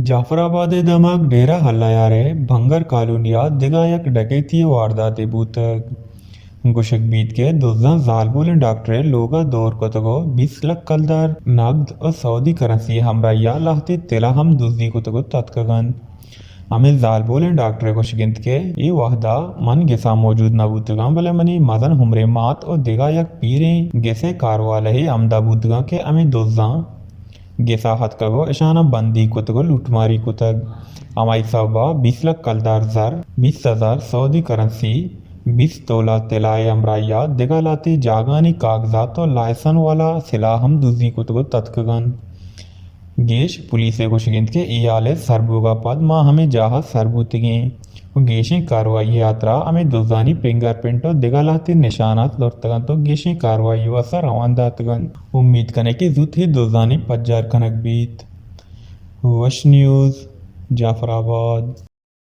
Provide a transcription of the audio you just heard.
جعفر آباد ءِ دمگ ڈیرہ اللہ یار ءِ بنگر کالونی ءَ دگہ یک ڈکیتی ءِ وارداتے بوتگ۔ گوشگ بیت کہ دزاں زالبولیں ڈاکٹرے لوگ ءَ دور کتگ ءُ بیست لکھ کلدار نقد ءُ سعودی کرنسی ءِ ہمراہی ءَ لہتے طلا ہم دزی کتگ ءُ تتکگ انت۔ ہمے زالبولیں ڈاکٹر ءِ گوشگ انت کہ اے وہد ءَ من گس ءَ موجود نہ بوتگاں، بلے منی مزن عمریں مات ءُ دگہ یک پیریں گس ءِ کاروالاہے ہمدا بوتگاں کہ ہمے دزاں گس ءَ اتکگ ءُ اشاناں بندیگ کتگ ءُ لوٹماری کتگ۔ ہمائی سبب ءَ بیست لکھ کلدار زر، بیست ہزار سعودی کرنسی، بیست تولہ طلا ءِ ہمراہی ءَ دگہ لہتے جاگہانی کاگزات ءُ لائسن والا سلاہ ہم دزی کتگ ءُ تتکگ انت۔ گیش پولیس ءِ گوشگ انت کہ اے ہال ءِ سر بوگ ءَ پد ما ہمے جاہ ءَ سر بوتگیں ءُ گیشیں کاروائی ءِ ہاترا ہمے دزانی فنگر پرنٹ ءُ دگہ لہتیں نشانات زرتگ انت ءُ گیشیں کاروائی ءِ واستہ روان داتگ انت۔ امیت کنیں کہ زوت اے دزانی پجار کنگ بیت۔ وش نیوز، جعفر آباد۔